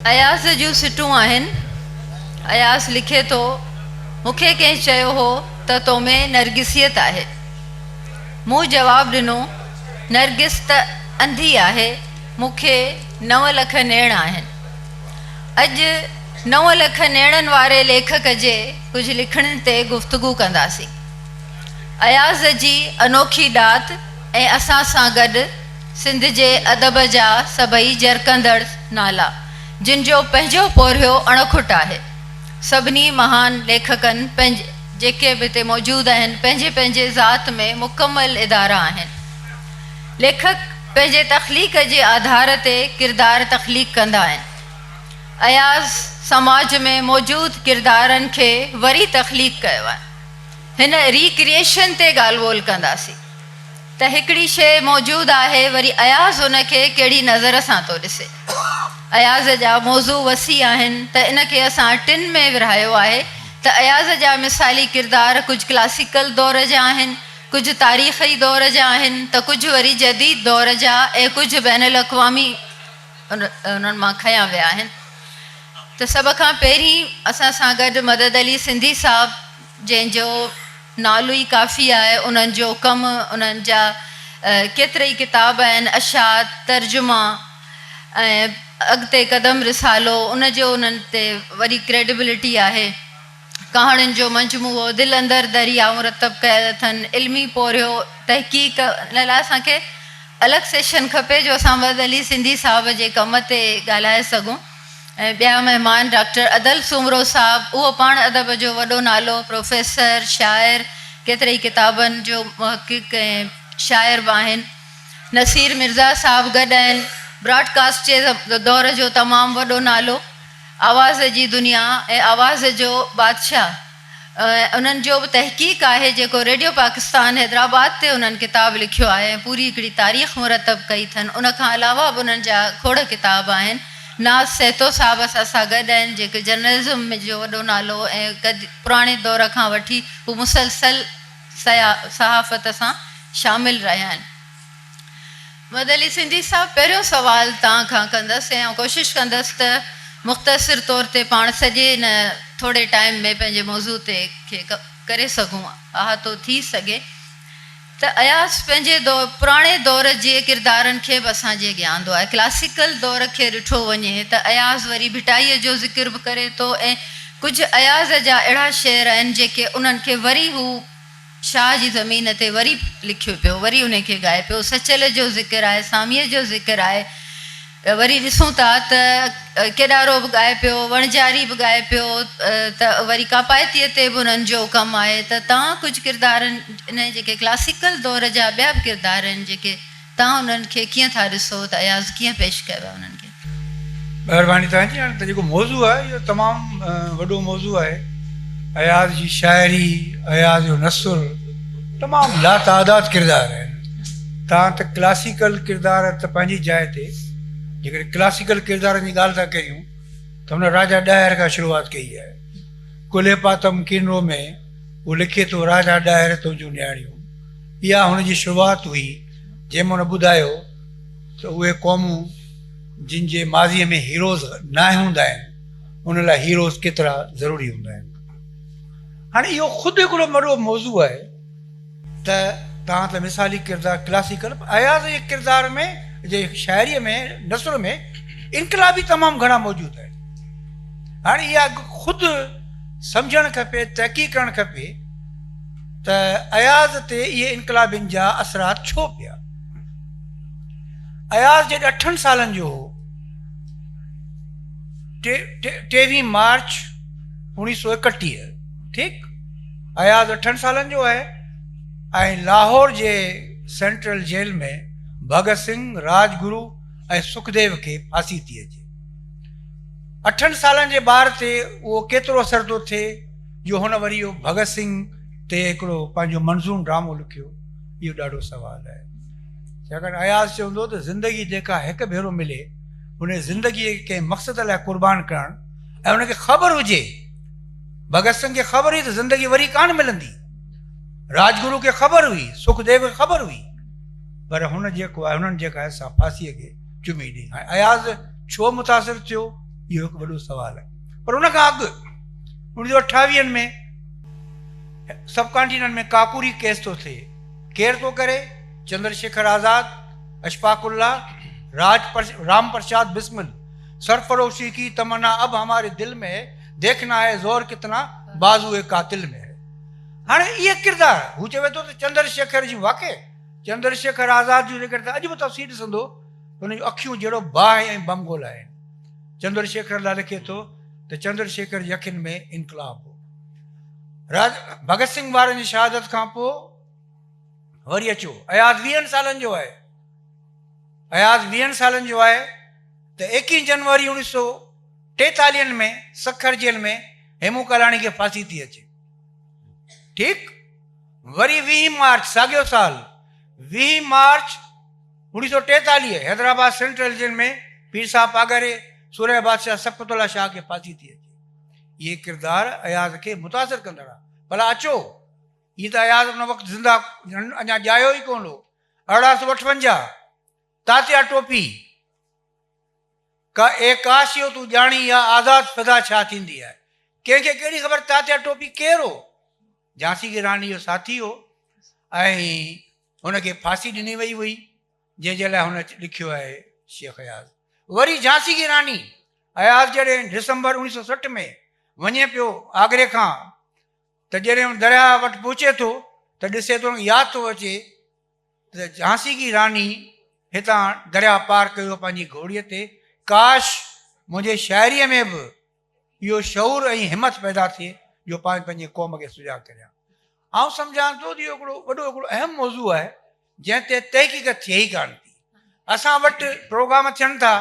اياز جون سٽون آهن. اياز لکي ٿو، مون کي ڪنهن چيو هو ته تو ۾ نرگسيت آهي. مون جواب ڏنو، نرگس ته انڌي آهي، مون کي 9 لک نيڻ آهن. اڄ 9 لک نيڻن واري ليکڪ جي ڪجهه لکڻين تي گفتگو ڪنداسين. اياز جي انوکي ڏات ۽ اسان سان گڏ سنڌ جي ادب جا سڀئي جرڪندڙ نالا، جن جو پنهنجو پورهيو اڻکٽ آهي. سڀني مهان ليکڪن جيڪي به هتي موجود آهن، پنهنجي پنهنجي ذات ۾ مڪمل ادارا آهن. ليکڪ پنهنجي تخليق جي آڌار تي ڪردار تخليق ڪندا آهن. اياز سماج ۾ موجود ڪردارن کي وري تخليق ڪيو آهي. هن ري ڪريئيشن تي ڳالهه ٻولهه ڪنداسين ته هڪڙي شيء موجود آهي وري اياز ان کي ڪهڙي نظر سان ٿو ڏسي. اياز جا موضوع وسيع آهن ته ان کي اسان ٽن ۾ ورهايو آهي ته اياز جا مثالي ڪردار ڪجهه ڪلاسيڪل دور جا آهن، ڪجهه تاريخي دور جا آهن ته ڪجهه وري جديد دور جا ۽ ڪجهه بين الاقوامي انهن مان کنيا ويا آهن ته سڀ کان پهرين اسان سان گڏ مدد علي سنڌي صاحب جنهن جو نالو ئي ڪافي آهي انهن جو ڪم انهن جا ڪيترائي ڪتاب آهن اشاعت ترجما ۽ اڳتي قدم رسالو ان جو انهن تي وڏي ڪريڊبلٽي آهي ڪهاڻين جو مجموعو دل اندر درياء مرتب ڪيل اٿن علمي پورهيو تحقيق ان لاء اسان کي الڳ سيشن کپي جو اسان مدد علي سنڌي صاحب جي ڪم تي ڳالهائي سگهون ۽ ٻيا مهمان ڊاڪٽر ادل سومرو صاحب اهو پاڻ ادب جو وڏو نالو پروفيسر شاعر ڪيترائي ڪتابن جو محقق ۽ شاعر به آهن نصير مرزا صاحب گڏ آهن براڊ ڪاسٽ جي دور جو تمام وڏو نالو آواز جي دنيا ۽ آواز جو بادشاهه انهن جو به تحقيق آهي جيڪو ريڊيو پاڪستان حيدرآباد تي انهن ڪتاب لکيو آهي ۽ پوري هڪڙي تاريخ مرتب ڪئي اٿن ان کان علاوه به انهن جا کوڙ ڪتاب آهن ناز سهتو صاحب اسان سان گڏ آهن جيڪي جرنلزم جو وڏو نالو ۽ پراڻي دور کان وٺي هو مسلسل صحافت سان شامل رهيا آهن. مدد علي سنڌي صاحب پهريون سوال توهان کان ڪندس ۽ آئون ڪوشش ڪندس ته مختصر طور تي پاڻ سڄي ان ٿوري ٽائيم ۾ پنهنجي موضوع تي کي ڪري سگهون احاطو ٿي سگهي ته اياز پنهنجي دور پراڻي دور جي ڪردارن کي به اسان جي اڳيان آندو آهي ڪلاسيڪل دور کي ڏٺو وڃي ته اياز وري ڀٽائيء جو ذڪر به ڪري ٿو ۽ ڪجهه اياز جا اهڙا شعر آهن جيڪي انهن کي وري هو شاهه جي زمين تي وري لکيو پيو، وري انهي کي ڳائي پيو. سچل جو ذڪر آهي، ساميء جو ذڪر آهي. وري ڏسون ٿا ته ڪيڏارو به ڳائي پيو، وڻجاري به ڳائي پيو ته وري ڪاپائتيء تي به انهن جو ڪم آهي ته توهان ڪجهه ڪردارن انهي جيڪي ڪلاسيڪل دور جا ٻيا به ڪردار آهن جيڪي توهان انهن کي ڪيئن ٿا ڏسو ته اياز ڪيئن پيش ڪيو آهي انهن کي؟ مهرباني توهان جي. هاڻي ته جيڪو موضوع آهي اهو تمام وڏو موضوع آهي. اياز جي شاعري، اياز جو نثر تمام لاتعداد ڪردار آهن. توهان ته ڪلاسيڪل ڪردار ته پنهنجي جاء تي، جيڪڏهن ڪلاسيڪل ڪردارن جي ڳالهه ٿا ڪريون ته هن راجا ڏاهر کان شروعات ڪئي آهي. ڪلهي پاتم ڪينرو ۾ هو لکي ٿو راجا ڏاهر تنهنجون نياڻيون. اها هن جي شروعات هئي جنهن ۾ هن ٻڌايو ته اهي قومون جن جي ماضيء ۾ هيروز ناهي هوندا آهن ان لاء هيروز ڪيترا ضروري هوندا آهن. هاڻي اهو خود هڪڙو وڏو موضوع آهي ته توهان ته مثالي ڪردار ڪلاسيڪل پر اياز جي ڪردار ۾ جي شاعريء ۾ نثر ۾ انقلابي تمام گهڻا موجود آهن. هاڻي اها خود سمجهڻ کپي تحقيق ڪرڻ کپي ته اياز تي اهي انقلابين جا اثرات ڇو پيا؟ اياز جڏهن اٺن سالن جو هو، ٽيويهين مارچ 1931، ٺيڪ، اياز اٺن سالن جو آهي ۽ لاهور جي سينٽرل جيل ۾ ڀڳت سنگهه، راج گرو ۽ سکديو کي ڦاسي ٿي اچي. اٺن سالن جي ٻار تي اهو ڪيترو اثر ٿو ٿئي جو هن وري اهو ڀڳت سنگهه تي هڪڙو پنهنجو منظوم ڊرامو لکيو، اهو ڏاڍو سوال آهي. ڇاڪاڻ اياز چوندو ته زندگي جيڪا هڪ ڀيرو ملي، ان زندگيء کي ڪنهن مقصد لاء قربان ڪرڻ ۽ ان کي خبر هجي، ڀڳت سنگهه کي خبر هئي ته زندگي وري ڪانه ملندي، راج گرو کي خبر هئي، سکديو کي خبر هئي، پر هن جيڪو آهي، هنن جيڪا آهي سا ڦاسيء کي چمي ڏئي. هاڻي اياز ڇو متاثر ٿيو؟ اهو هڪ وڏو سوال آهي. پر ان کان اڳ اڻويهه سؤ اٺاويهن ۾ سب ڪانٽيننٽ ۾ ڪاڪوري ڪيس ٿو ٿئي. ڪير ٿو ڪري؟ چندر شيکر آزاد، اشفاق الله، راج رام پرشاد بسمل. سرفروشي ڪي تمنا اب هماري دل ۾ هي، ديکنا هي زور ڪتنا بازوء قاتل ۾ هي. هاڻي اهي ڪردار، هو چوي ٿو ته چندر شيکر جون واقعي چندر شيکر آزاد جون جيڪڏهن توهان اڄ به تفسير ڏسندو ته هن جون اکيون جهڙو باهه ۽ بم گولا آهن. چندر شيکر لاء لکي ٿو ته چندر شيکر جي اکين ۾ انقلاب هو. راج ڀڳت سنگهه وارن جي شهادت کان پوء وري اچو اياز ويهن سالن جو آهي. اياز ويهن سالن جو آهي ته ايڪيهين جنوري اڻويهه سو ٽيتاليهن ۾ سکر جيل ۾ هيمون ڪالاڻي کي ڦاسي ٿي اچي. ٺيڪ وري ويهين مارچ ساڳيو سال ويهين مارچ اڻويهه سو ٽيتاليهه حيدرآباد سينٽرل جيل ۾ پير صاحب پاڳاري سورهيه بادشاهه صفقت الله شاهه کي ڦاسي ٿي اچي. اهي ڪردار اياز کي متاثر ڪندڙ ها. ڀلا اچو هي ته اياز ان وقت زنده اڃا ڄايو ئي ڪونه هو. 1858 تاتيا ٽوپي ڪا اي ڪاش اهو تون ڄاڻين اها آزاد فضا ڇا ٿيندي آهي. ڪنهن کي ڪهڙي خبر تاتيا ٽوپي ڪير هو؟ جهانسي ڪي راني جو ساٿي هو ۽ هن کي ڦاسي ڏني وئي هئي جنهن جي لاء هن لکيو آهي شيخ اياز. وري جهانسي ڪي راني اياز جڏهن ڊسمبر 1960 ۾ وڃي پيو آگري کان ته جڏهن هو درياهه وٽ پهچي ٿو ته ڏسي ٿو هن کي ياد ٿو اچي ته جهانسي ڪي راني هتان درياهه پار ڪيو پنهنجي گهوڙي تي، ڪاش منهنجي شاعريء ۾ به اهو شعور ۽ همت پيدا ٿئي جو پاڻ پنهنجي قوم کي سجاڳ ڪريان. آئون سمجهان ٿو ته اهو هڪڙو وڏو هڪڙو اهم موضوع آهي جنهن تي تحقيق ٿئي ئي ڪانه ٿي. اسان وٽ پروگرام ٿين ٿا،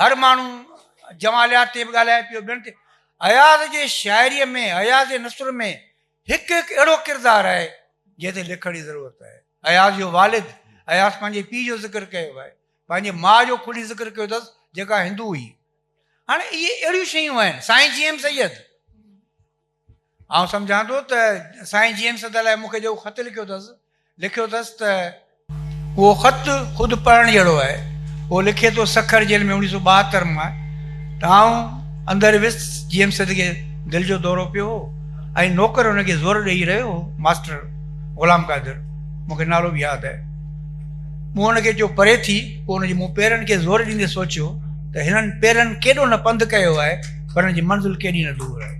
هر ماڻهو جماليات تي به ڳالهائي پيو ٻين تي. اياز جي شاعريء ۾ اياز جي نثر ۾ هڪ هڪ اهڙو ڪردار آهي جنهن تي لکڻ جي ضرورت آهي. اياز جو والد، اياز پنهنجي پيء جو ذڪر ڪيو آهي، پنهنجي ماء جو کلي ذڪر ڪيو اٿس جيڪا هندو هئي. هاڻي اهي اهڙيون شيون آهن. سائين جي ايم سيد، آئون سمجهان ٿو ته سائين جي ايم سيد لاء مون کي جيڪو خط لکيو اٿس، لکيو اٿس ته اهو خط خود پڙهڻ جهڙو آهي. اهو لکي ٿو سکر جيل ۾ اڻويهه سو ٻاهتر مان ته آئون اندر ويس، جي ايم سيد کي دل جو دورو پيو هو ۽ نوڪر هن کي زور ڏيئي رهيو هو، ماستر غلام قادر، مون کي نالو به ياد آهي. مون هن کي چيو پري ٿي، پوء هن جي مون پيرن کي زور ڏيندي سوچيو ته هنن پيرن ڪيڏو نه پنڌ ڪيو آهي پر هن جي منزل ڪيڏي نه دور آهي.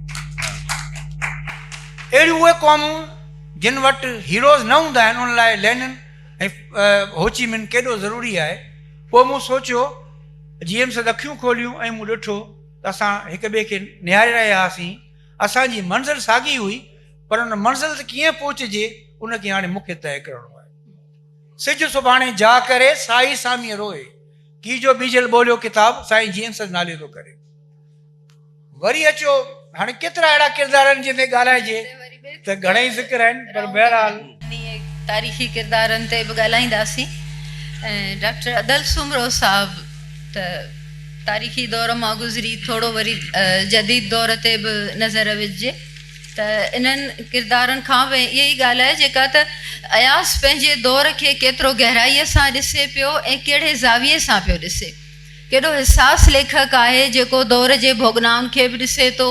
اهڙيون اهي قومون جن وٽ هيروز نه هوندا آهن انهن لاء لينن ۽ هوچي من ڪيڏو ضروري آهي. پوء مون سوچيو، جي ايم سيد اکيون کوليون ۽ مون ڏٺو ته اسان هڪ ٻئي کي نهاري رهيا هئاسين. اسان جي منزل ساڳي هئي پر ان منزل تي ڪيئن پهچجي ان کي هاڻي مون کي طئي ڪرڻو آهي. سج سڀاڻي جا ڪري، سائي ساميء روئي. ڪي جو ٻيجل ٻوليو ڪتاب سائين جي ايم سيد نالي ٿو ڪري. وري اچو هاڻي ڪيترا اهڙا ڪردار آهن جن تي ڳالهائجي ته گهڻئي ذڪر آهن پر بهرحال. انهيء تاريخي ڪردارن تي به ڳالهائينداسين ۽ ڊاڪٽر ادل سومرو صاحب ته تاريخي دور مان گذري ٿورو وري جديد دور تي به نظر وجهجي ته انهن ڪردارن کان به اها ئي ڳالهه آهي جيڪا ته اياز پنهنجي دور کي ڪيترو گهرائيء سان ڏسي پيو ۽ ڪهڙي زاويي سان پيو ڏسي. ڪيڏو حساس ليکڪ آهي جيڪو دور جي ڀوڳنائن کي به ڏسي ٿو،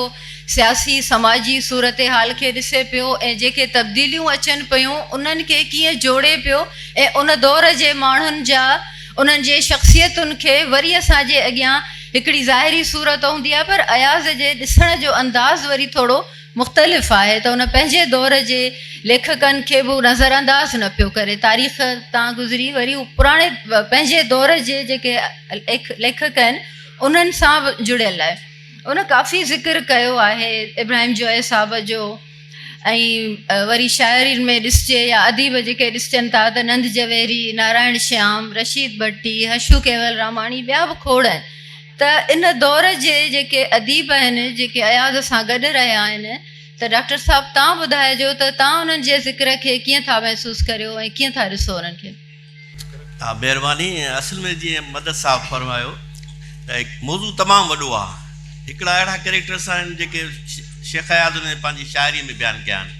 سياسي سماجي صورتحال کي ڏسي پيو ۽ جيڪي تبديليون اچن پيون انهن کي ڪيئن جوڙي پيو ۽ ان دور جي ماڻهن جا انهن جي شخصيتن کي وري اسان جي اڳيان هڪڙي ظاهري صورت هوندي آهي پر اياز جي ڏسڻ جو انداز وري ٿورو مختلف آهي ته ان پنهنجي دور جي ليکڪن کي به نظرانداز نه پيو ڪري. تاريخ تان گذري وري هو پراڻي پنهنجي دور جي جيڪي ليکڪ آهن انهن سان به جڙيل آهي. ان ڪافي ذڪر ڪيو آهي ابراهيم جويي صاحب جو ۽ وري شاعرين ۾ ڏسجي يا اديب جيڪي ڏسجن ٿا ته نند جويري، نارائڻ شيام، رشيد ڀٽي، حشو ڪيولراماڻي ٻيا به کوڙ آهن. ته ان دور جي جيڪي اديب آهن جيڪي اياز سان گڏ رهيا آهن ته ڊاڪٽر صاحب تان ٻڌائجو ته تان انهن جي ذڪر کي ڪيئن ٿا محسوس ڪريو ۽ ڪيئن ٿا ڏسو انهن کي. ها مهرباني اصل ۾ جيئن مدد صاحب فرمايو ته موضوع تمام وڏو آ هڪڙا اهڙا ڪريڪٽرس آهن جيڪي شيخ اياز انهن جي پنهنجي شاعري ۾ بيان ڪيا آهن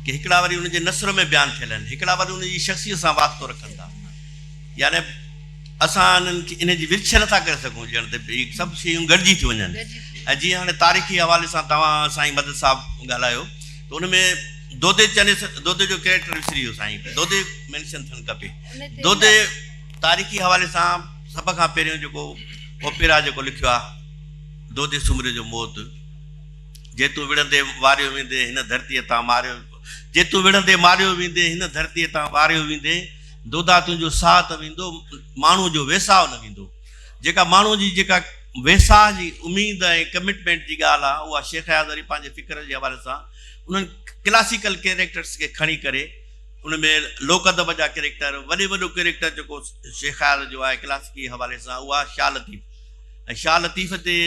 ڪي هڪڙا وري انهن جي نثر ۾ بيان ٿيل آهن هڪڙا وري انهن جي شخصيت سان واسطو رکن ٿا يعني. اسان انهن کي ان جي ورڇ نٿا ڪري سگهون ڄڻ ته اهي سڀ شيون گڏجي ٿيون وڃن ۽ جيئن هاڻي تاريخي حوالي سان توهان سائين مدد صاحب ڳالهايو ته ان ۾ دودي چني دودي جو ڪريڪٽر وسري ويو سائين دودي مينشن ٿيڻ کپي دودي تاريخي حوالي سان سڀ کان پهريون جيڪو اوپيرا جيڪو لکيو آهي دودي سومري جو موت جي تون وڙهندي واريو ويندي هن ڌرتيء تان ماريو جي تون وڙهندي ماريو ويندي هن ڌرتيء تان واريو ويندي دودا تنهنجو ساهه ته ويندو، ماڻهوء جو ويساهه نه ويندو. جيڪا ماڻهوء جي جيڪا ويساهه جي اميد ۽ ڪمٽمينٽ جي ڳالهه آهي، اها شيخ اياز وري پنهنجي فڪر جي حوالي سان انهن ڪلاسيڪل ڪيريڪٽرس کي کڻي ڪري ان ۾ لوڪ ادب جا ڪيريڪٽر، وڏي وڏو ڪيريڪٽر جيڪو شيخ اياز جو آهي ڪلاسيڪي حوالي سان اها شاهه لطيف ۽ شاهه لطيف تي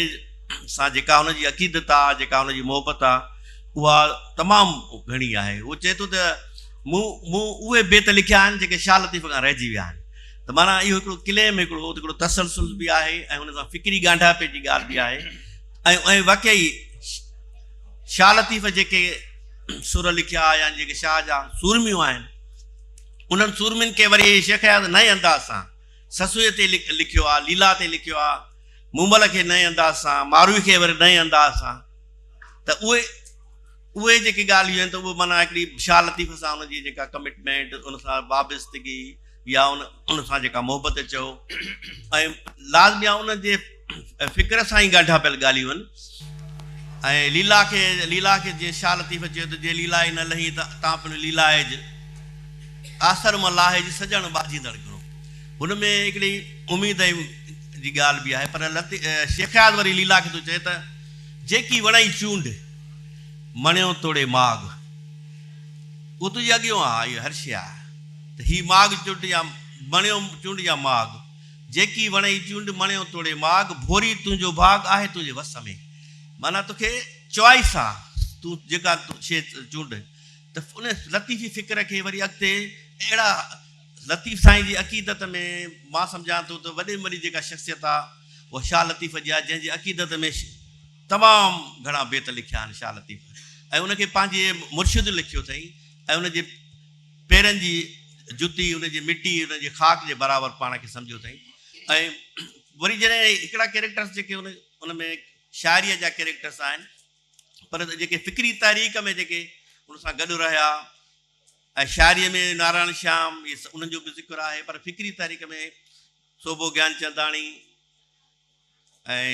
سان جيڪا هن جي عقيدت آهي، جيڪا هن جي محبت آهي، اها تمام گهڻي آهي. هو چئي ٿو ته مون مون اهي بيت لکيا آهن جيڪي شاهه لطيف کان رهجي ويا آهن ته معنيٰ اهو هڪڙو ڪليم هڪڙو هڪڙو تسلسل به آهي ۽ ان سان فڪري ڳانڍاپي جي ڳالهه به آهي ۽ ۽ واقعي شاهه لطيف جيڪي سر لکيا يا جيڪي شاهه جا سورميون آهن انهن سورمين کي وري شيخ اياز نئين انداز سان سسئي تي لکيو آهي، ليلا تي لکيو آهي، مومل کي نئين انداز سان، ماروي کي وري نئين انداز سان ته اهي اهي جيڪي ڳالهيون آهن ته اهي معنيٰ هڪڙي شاهه لطيف سان ان جي جيڪا ڪمٽمينٽ ان سان وابستگي يا ان ان سان جيڪا محبت چئو ۽ لازمي آهي ان جي فڪر سان ئي ڳانڍاپيل ڳالهيون آهن ۽ ليلا کي ليلا کي جيئن شاهه لطيف چيو ته جي ليلا ئي نه لهين ته تان پڻ ليلائج آسر مان لاهج سڄڻ ٻاجهيندڙ گهڻو هن ۾ هڪڙي اميد ۽ جي ڳالهه به آهي پر شيخ اياز وري ليلا کي ٿو چئي ته جيڪي وڻئي چونڊ مڻيو توڙي ماڳ، اهو تنهنجي اڳيون آ، اهو هر شيء آ ته هي ماڳ چونڊ يا مڻيو چونڊ يا ماڳ، جيڪي وڻئي چونڊ مڻيو توڙي ماڳ، ڀوري تنهنجو ڀاڳ آهي تنهنجي وس ۾. معنيٰ توکي چوائس آ، تون جيڪا شيء چونڊ ته ان لطيفي فڪر کي وري اڳتي اهڙا لطيف سائين جي عقيدت ۾ مان سمجهان ٿو ته وڏي ۾ وڏي جيڪا شخصيت آ اها شاهه لطيف جي آ، جنهن جي عقيدت ۾ تمام گهڻا بيت لکيا آهن شاهه لطيف ۽ ان کي پنهنجي مرشد لکيو اٿئي ۽ ان جي پيرن جي جتي ان جي مٽي ان جي خاڪ جي برابر پاڻ کي سمجهيو اٿئي ۽ وري جڏهن هڪڙا ڪيريڪٽرس جيڪي ان ان ۾ شاعريء جا ڪيريڪٽرس آهن پر جيڪي فڪري تحريڪ ۾ جيڪي ان سان گڏ رهيا ۽ شاعريء ۾ نارائڻ شيام انهن جو به ذڪر آهي پر فڪري تحريڪ ۾ سوڀو گيانچنداڻي ۽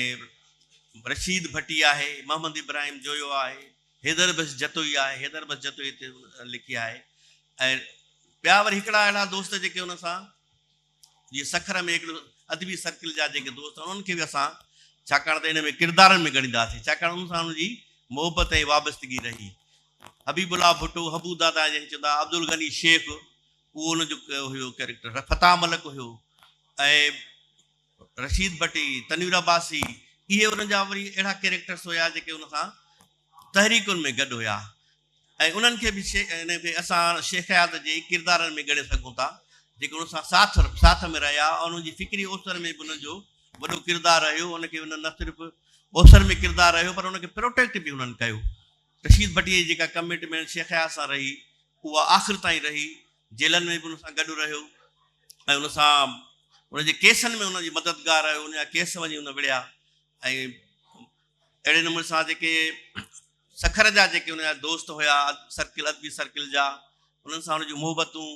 رشيد ڀٽي آهي، محمد ابراهيم جويو آهي، حيدر بخش جتوئي آهي، حيدر بخش جتوئي تي لکي آهي ۽ ٻيا وري هڪڙا اهڙا دوست جيڪي ان سان جيئن سکر ۾ هڪڙو ادبي سرڪل جا جيڪي دوست آهن انهن کي به اسان ڇاڪاڻ ته ان ۾ ڪردارن ۾ ڳڻينداسين ڇاڪاڻ ان سان ان جي محبت ۽ وابستگي رهي. حبيب الله ڀٽو، حبو دادا جنهن کي چوندا هئا، عبدالغني شيخ اهو ان جو هيو ڪيريڪٽر، فتاح ملڪ هيو ۽ رشيد ڀٽي، تنوير عباسي اهي انهن جا وري اهڙا ڪيريڪٽرس هيا جيڪي ان سان تحريڪن ۾ گڏ هيا ۽ انهن کي به ان کي اسان شيخ اياز جي ڪردارن ۾ ڳڻي سگهون ٿا جيڪي ان سان ساٿ ساٿ ۾ رهيا ۽ انهن جي فڪري اوسر ۾ به انهن جو وڏو ڪردار رهيو ان کي انهن نه صرف اوسر ۾ ڪردار رهيو پر ان کي پروٽيڪٽ به انهن ڪيو رشيد ڀٽي جي جيڪا ڪمٽمينٽ شيخ اياز سان رهي اها آخر تائين رهي جيلن ۾ به ان سان گڏ رهيو ۽ ان سان ان جي ڪيسن ۾ ان جي مددگار رهيو، ان جا ڪيس وڃي ان وڙهيا ۽ اهڙي نموني سان جيڪي سکر جا جيڪي ان جا دوست هيا سرڪل ادبي سرڪل جا انهن سان ان جون محبتون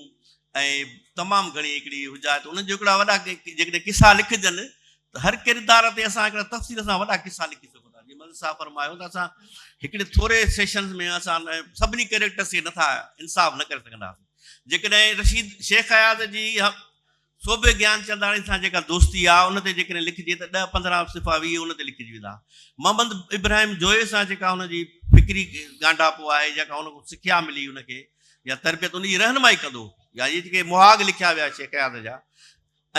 ۽ تمام گهڻي هڪڙي حجات انهن جو هڪڙا وڏا جيڪڏهن قصا لکجن ته هر ڪردار تي اسان هڪڙا تفصيل سان وڏا قصا لکي سگهون ٿا جيئن مدد صاحب فرمايو ته اسان هڪڙي ٿوري سيشنز ۾ اسان سڀني ڪيريڪٽرس کي نٿا انصاف نه ڪري سگهنداسين جيڪڏهن رشيد شيخ اياز جي سوڀي گيانچنداڻي سان جيڪا دوستي آ ان تي جيڪڏهن لکجي ته ڏهه پندرهن صفحا 20 ان تي لکجي ويندا. محمد ابراهيم جويي سان جيڪا هن جي فڪري ڳانڍاپو آهي جيڪا هن کان سکيا ملي هن کي يا تربيت ان جي رهنمائي ڪندو يا اهي جيڪي مهاڳ لکيا ويا شيخ اياز جا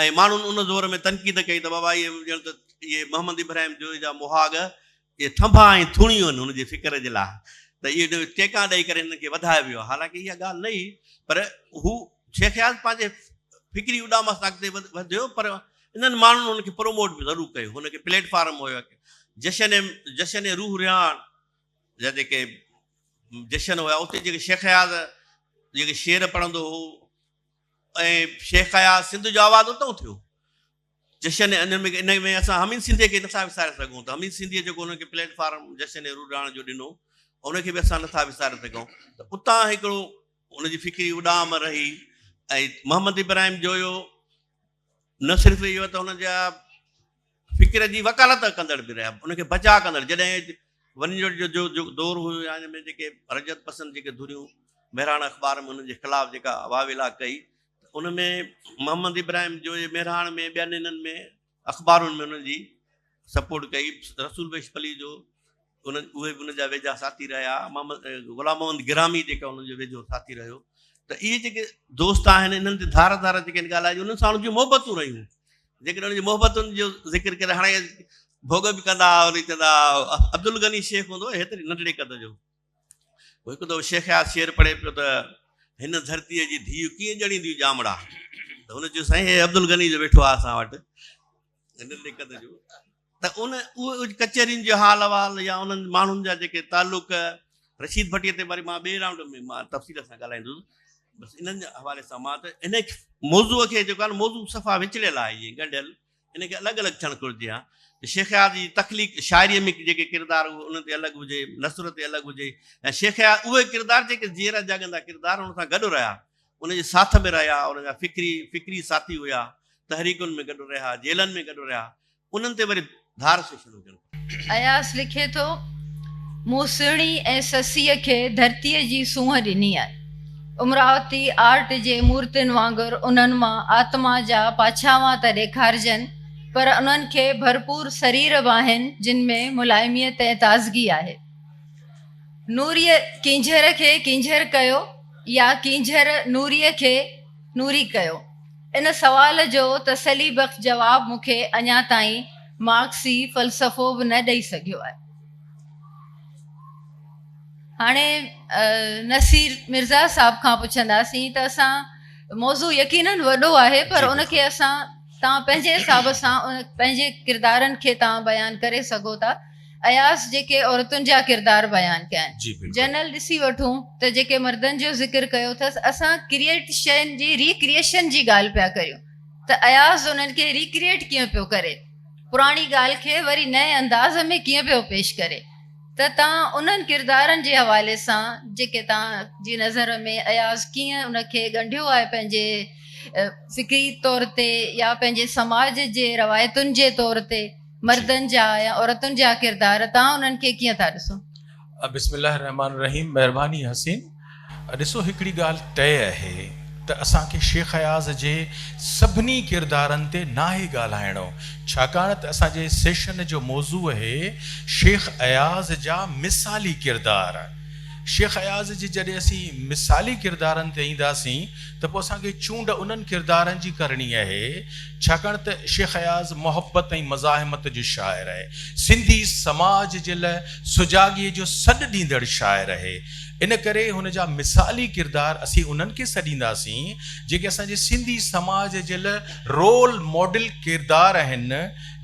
۽ ماڻهن ان دور ۾ تنقيد ڪئي ته بابا اهي ڄڻ ته اهي محمد ابراهيم جويي جا مهاڳ اهي ٿنڀا ۽ ٿوڻيون آهن هن جي فڪر جي لاء ته اهي ٽيڪا ڏئي ڪري هنن کي وڌايو ويو آهي. حالانڪه اها ڳالهه نه هئي پر هو شيخ اياز پنهنجي فڪري اڏام سان اڳتي وڌيو پر انهن ماڻهن هن کي پروموٽ به ضرور ڪيو. هن کي پليٽ فارم هيو جشن جشن روح رهاڻ جا جيڪي جشن هيا اتي جيڪي شيخ اياز جيڪي شعر پڙهندو هو ۽ شيخ اياز سنڌ جو آواز اتئون ٿيو. جشن ان ۾ ان ۾ اسان حميد سنڌيء کي نٿا وساري سگهون ته حميد سنڌيء جيڪو انهن کي پليٽ فارم جشن روڊاڻ جو ڏنو ان کي به اسان نٿا وساري سگهون ته اتان هڪڙو ان جي فڪري اڏام رهي ۽ محمد ابراهيم جويو نه صرف اهو ته هن جا فڪر جي وڪالت ڪندڙ به رهيا ان کي بچاء ڪندڙ جڏهن ونجهڙ جو جو دور هيو يا ان ۾ جيڪي رجعت پسند جيڪي ڌريون مهراڻ اخبار ۾ انهن جي خلاف جيڪا واويلا ڪئي ان ۾ محمد ابراهيم جويي مهراڻ ۾ ٻين انهن ۾ اخبارن ۾ انهن جي سپورٽ ڪئي رسول بخش پليجو ان اهي به ان جا ويجها ساٿي رهيا محمد غلام محمد گرامي جيڪا انهن جو ويجهو ساٿي رهيو ته اهي جيڪي دوست آهن انهن تي ڌار ڌار جيڪي ڳالهائجي انهن سان انهن جون محبتون رهيون جيڪڏهن انهن جي محبتن جو ذڪر ڪري هاڻي ڀوڳ به ڪندا وري چوندا عبدالغني شيخ هوندو هيتري ننڍڙي قد جو هڪ دفعو شيخ اياز شعر پڙهي پيو ته هن ڌرتيء جي ڌيء ڪيئن ڄڻينديون ڄامڙا ته هن چيو سائين هي عبدالغني جو ويٺو آهي اسان وٽ ننڍي قد جو ته ان اهي ڪچهرين جو حال احوال يا انهن ماڻهن جا جيڪي تعلق رشيد ڀٽي تي وري مان ٻئي رائونڊ ۾ مان تفصيل سان ڳالهائيندس بس انهن جي حوالي سان مان ته ان موضوع کي جيڪو آهي موضوع صفا وچڙيل آهي ائين ڳنڍيل ان کي الڳ الڳ ٿيڻ گهرجي ها ته شيخ اياز جي تخليق شاعريء ۾ جيڪي ڪردار اهي انهن تي الڳ هجي، نثر تي الڳ هجي ۽ شيخ اياز اهي ڪردار جيڪي جيئرا جاڳندا ڪردار ان سان گڏ رهيا، ان جي ساٿ ۾ رهيا، ان جا فڪري فڪري ساٿي هيا، تحريڪن ۾ گڏ رهيا، جيلن ۾ گڏ رهيا، انهن تي وري ڌار سيشن هجڻ کپي. اياز لکي ٿو، مون سهڻي ۽ سسيء کي ڌرتيء جي سونهن ڏني آهي. امراوتي آرٽ جي مورتين وانگر انهن مان آتما جا پاڇاوان ته ڏيکارجن، پر انهن کي ڀرپور سرير به آهن، جن ۾ ملائميت ۽ تازگي آهي. نوريء ڪينجهر کي ڪينجهر ڪيو يا ڪينجهر نوريء کي نوري ڪيو؟ ان سوال جو تسلي بخش جواب مون کي اڃا تائين مارڪسي فلسفو به نه ڏئي سگهيو آهي. هاڻي نصير مرزا صاحب کان پڇنداسين ته اسان موضوع يقينن وڏو آهي پر ان کي اسان توهان پنهنجي حساب سان پنهنجي ڪردارن کي توهان بيان ڪري سگهو ٿا. اياز جيڪي عورتن جا ڪردار بيان ڪيا آهن جنرل ڏسي وٺون ته جيڪي مردن جو ذڪر ڪيو اٿس اسان ڪريئيٽ شين جي ري ڪريئيشن جي ڳالهه پيا ڪريون ته اياز انهن کي ري ڪريئيٽ ڪيئن پيو ڪري پراڻي ڳالهه کي وري نئين انداز ۾ ڪيئن پيو پيش ڪري ته توهان انهن ڪردارن جي حوالي سان جيڪي توهان جي نظر ۾ اياز ڪيئن ان کي ڳنڍيو آهي پنهنجي فڪري طور تي يا پنهنجي سماج جي روايتن جي طور تي مردن جا يا عورتن جا ڪردار توهان انهن کي ڪيئن ٿا ڏسو؟ بسم الله الرحمٰن الرحيم مهرباني حسين ڏسو هڪڙي ڳالهه طئي اهي ته اسان کي شيخ اياز جي سڀني ڪردارن تي ناهي ڳالهائڻو ڇاڪاڻ ته اسان جي سيشن جو موضوع اهي شيخ اياز جا مثالي ڪردار شيخ اياز جي جڏهن اسين مثالي ڪردارن تي اينداسين ته پوء اسان کي چونڊ انهن ڪردارن جي ڪرڻي اهي ڇاڪاڻ ته شيخ اياز محبت ۽ مزاحمت جو شاعر اهي سنڌي سماج جي لئه سجاڳيء جو سڏ ڏيندڙ شاعر اهي. ان ڪري هن جا مثالي ڪردار اسين انهن کي سڏينداسين، جيڪي اسان جي سنڌي سماج جي لئه رول ماڊل ڪردار آهن،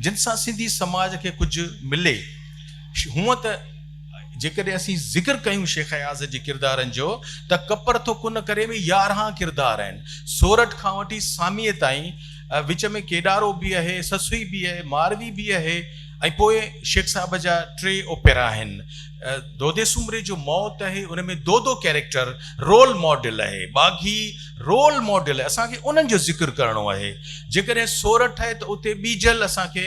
جن سان سنڌي سماج کي ڪجهه ملي. هونء ته جيڪڏهن اسين ذڪر ڪيون شيخ اياز جي ڪردارن جو ته ڪپر ٿو ڪن ڪري ۾ 11 ڪردار آهن. سورٺ کان وٺي ساميء تائين، وچ ۾ ڪيڏارو به اهي، سسئي به اهي، ماروي به اهي ۽ پوء شيخ صاحب جا ٽي اوپيرا آهن. دودي سومري جو موت اهي، ان ۾ دودو ڪيريڪٽر رول ماڊل اهي، ٻاگهي رول ماڊل اهي، اسان کي انهن جو ذڪر ڪرڻو اهي. جيڪڏهن سورٺ اهي ته اتي ٻيجل اسان کي